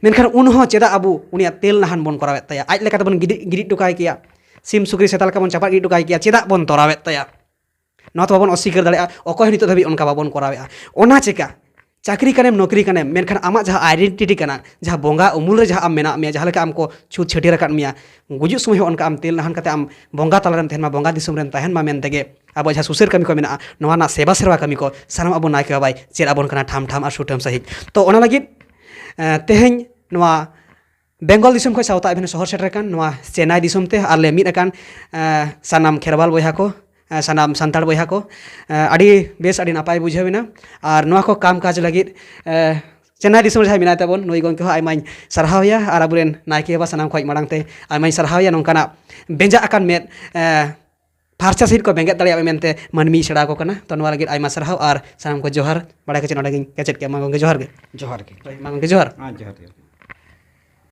ᱢᱮᱱᱠᱷᱟᱱ ᱩᱱ ᱦᱚᱸ ᱪᱮᱫᱟᱜ ᱟᱵᱚ ᱩᱱᱤᱭᱟᱜ ᱛᱮᱞ ᱱᱟᱦᱟᱱ ᱵᱚᱱ ᱠᱚᱨᱟᱣᱮᱫ ᱛᱟᱭᱟ? ᱟᱡ ᱞᱮᱠᱟ ᱛᱮᱵᱚᱱ ᱜᱤᱰᱤ, ᱜᱤᱰᱤ ᱦᱚᱴᱚ ᱠᱟᱭ ᱠᱮᱭᱟ, ᱥᱤᱢ ᱥᱩᱠᱨᱤ ᱥᱮᱛᱟ ᱞᱮᱠᱟ ᱵᱚᱱ ᱪᱟᱯᱟᱫ ᱜᱤᱰᱤ ᱦᱚᱴᱚ ᱠᱟᱭ ᱠᱮᱭᱟ, ᱪᱮᱫᱟᱜ ᱵᱚᱱ ᱛᱚᱨᱟᱣᱮᱫ ᱛᱟᱭᱟ? ᱱᱚᱣᱟ ᱛᱚ ᱵᱟᱵᱚᱱ ᱚᱥᱤᱠᱟᱹᱨ ᱫᱟᱲᱮᱭᱟᱜᱼᱟ, ᱚᱠᱚᱭ ᱦᱚᱸ ᱱᱤᱛᱚᱜ ᱫᱷᱟᱹᱵᱤᱡ ᱚᱱᱠᱟ ᱵᱟᱵᱚᱱ ᱠᱚᱨᱟᱣᱮᱫᱼᱟ᱾ ᱚᱱᱟ ᱪᱮᱠᱟ? ᱪᱟᱹᱠᱨᱤ ᱠᱟᱱᱮᱢ, ᱱᱚᱠᱨᱤ ᱠᱟᱱᱮᱢ, ᱢᱮᱱᱠᱷᱟᱱ ᱟᱢᱟᱜ ᱡᱟᱦᱟᱸ identity ᱠᱟᱱᱟ, ᱡᱟᱦᱟᱸ ᱵᱚᱸᱜᱟ ᱩᱢᱩᱞ ᱨᱮ ᱡᱟᱦᱟᱸ ᱟᱢ ᱢᱮᱱᱟᱜ ᱢᱮᱭᱟ, ᱡᱟᱦᱟᱸ ᱞᱮᱠᱟ ᱟᱢ ᱠᱚ ᱪᱷᱩᱛ ᱪᱷᱟᱹᱴᱭᱟᱹᱨ ᱟᱠᱟᱫ ᱢᱮᱭᱟ, ᱜᱩᱡᱩᱜ ᱥᱚᱢᱚᱭ ᱦᱚᱸ ᱚᱱᱠᱟ ᱟᱢ ᱛᱮᱞ ᱱᱟᱦᱟᱱ ᱠᱟᱛᱮ ᱟᱢ ᱵᱚᱸᱜᱟ ᱛᱟᱞᱟᱨᱮᱢ ᱛᱟᱦᱮᱱ ᱢᱟ, ᱵᱚᱸᱜᱟ ᱫᱤᱥᱚᱢ ᱨᱮᱢ ᱛᱟᱦᱮᱱ ᱢᱟ ᱢᱮᱱᱛᱮ ᱜᱮ ᱟᱵᱚ ᱡᱟᱦᱟᱸ ᱥᱩᱥᱟᱹᱨ ᱠᱟᱹᱢᱤ ᱠᱚ ᱢᱮᱱᱟᱜᱼᱟ, ᱱᱚᱣᱟ ᱨᱮᱱᱟᱜ ᱥᱮᱵᱟ ᱥᱮᱨᱣᱟ ᱠᱟᱹᱢᱤ ᱠᱚ ᱥᱟᱱᱟᱢ ᱟᱵᱚ ᱱᱟᱭᱠᱮ ᱵᱟᱵᱟᱭ ᱪᱮᱫ ᱟᱵᱚᱱ ᱠᱟᱱᱟ ᱴᱷᱟᱢ ᱴᱷᱟᱢ ᱟᱨ ᱥᱩᱴᱷᱟᱹᱢ ᱥᱟᱺᱦᱤᱡ᱾ ᱛᱚ ᱚᱱᱟ ᱞᱟᱹᱜᱤᱫ, ᱮ, ᱛᱮᱦᱮᱧ ᱱᱚᱣᱟ ᱵᱮᱝᱜᱚᱞ ᱫᱤᱥᱚᱢ ᱠᱷᱚᱱ ᱥᱟᱶᱛᱟ ᱮᱵᱷᱮᱱ ᱥᱚᱦᱚᱨ ᱥᱮᱴᱮᱨ ᱟᱠᱟᱱ ᱱᱚᱣᱟ ᱪᱮᱱᱱᱟᱭ ᱫᱤᱥᱚᱢ ᱛᱮ ᱟᱨ ᱞᱮ ᱢᱤᱫ ᱟᱠᱟᱱ, ᱮ, ᱥᱟᱱᱟᱢ ᱠᱷᱮᱨᱣᱟᱞ ᱵᱚᱭᱦᱟ ᱠᱚ, ᱮ, ᱥᱟᱱᱟᱢ ᱥᱟᱱᱛᱟᱲ ᱵᱚᱭᱦᱟ ᱠᱚ, ᱮ, ᱟᱹᱰᱤ ᱵᱮᱥ, ᱟᱹᱰᱤ ᱱᱟᱯᱟᱭ ᱵᱩᱡᱷᱟᱹᱣ ᱮᱱᱟ᱾ ᱟᱨ ᱱᱚᱣᱟ ᱠᱚ ᱠᱟᱢ ᱠᱟᱡᱽ ᱞᱟᱹᱜᱤᱫ, ᱮ, ᱪᱮᱱᱱᱟᱭ ᱫᱤᱥᱚᱢ ᱨᱮ ᱡᱟᱦᱟᱸᱭ ᱢᱮᱱᱟᱭ ᱛᱟᱵᱚᱱ, ᱱᱩᱭ ᱜᱚᱢᱠᱮ ᱦᱚᱸ ᱟᱭᱢᱟᱧ ᱥᱟᱨᱦᱟᱣᱮᱭᱟ ᱟᱨ ᱟᱵᱚᱨᱮᱱ ᱱᱟᱭᱠᱮ ᱵᱟᱵᱟ ᱥᱟᱱᱟᱢ ᱠᱷᱚᱱ ᱢᱟᱲᱟᱝ ᱛᱮ ᱟᱭᱢᱟᱧ ᱥᱟᱨᱦᱟᱣᱮᱭᱟ᱾ ᱱᱚᱝᱠᱟᱱᱟᱜ ᱵᱮᱸᱡᱟᱜ ᱟᱠᱟᱱ ᱢᱮᱫ, ᱮ, ᱯᱷᱟᱨᱪᱟ ᱥᱟᱺᱦᱤᱡ ᱠᱚ ᱵᱮᱸᱜᱮᱫ ᱫᱟᱲᱮᱭᱟᱜ ᱢᱟ ᱢᱮᱱᱛᱮ ᱢᱟᱹᱱᱢᱤᱭ ᱥᱮᱬᱟ ᱟᱠᱚ ᱠᱟᱱᱟ᱾ ᱛᱚ ᱱᱚᱣᱟ ᱞᱟᱹᱜᱤᱫ ᱟᱭᱢᱟ ᱥᱟᱨᱦᱟᱣ ᱟᱨ ᱥᱟᱱᱟᱢ ᱠᱚ ᱡᱚᱦᱟᱨ ᱵᱟᱲᱟᱭ ᱠᱟᱛᱮ ᱱᱚᱰᱮ ᱜᱤᱧ ᱠᱮᱪᱮᱫ ᱠᱮᱫ᱾ ᱢᱟ ᱜᱚᱢᱠᱮ ᱡᱚᱦᱟᱨ ᱜᱮ᱾ ᱡᱚᱦᱟᱨ ᱜᱮ᱾ ᱦᱳᱭ, ᱢᱟ ᱜᱚᱢᱠᱮ ᱡᱚᱦᱟᱨ᱾ ᱦᱮᱸ, ᱡᱚᱦᱟᱨ ᱜᱮ᱾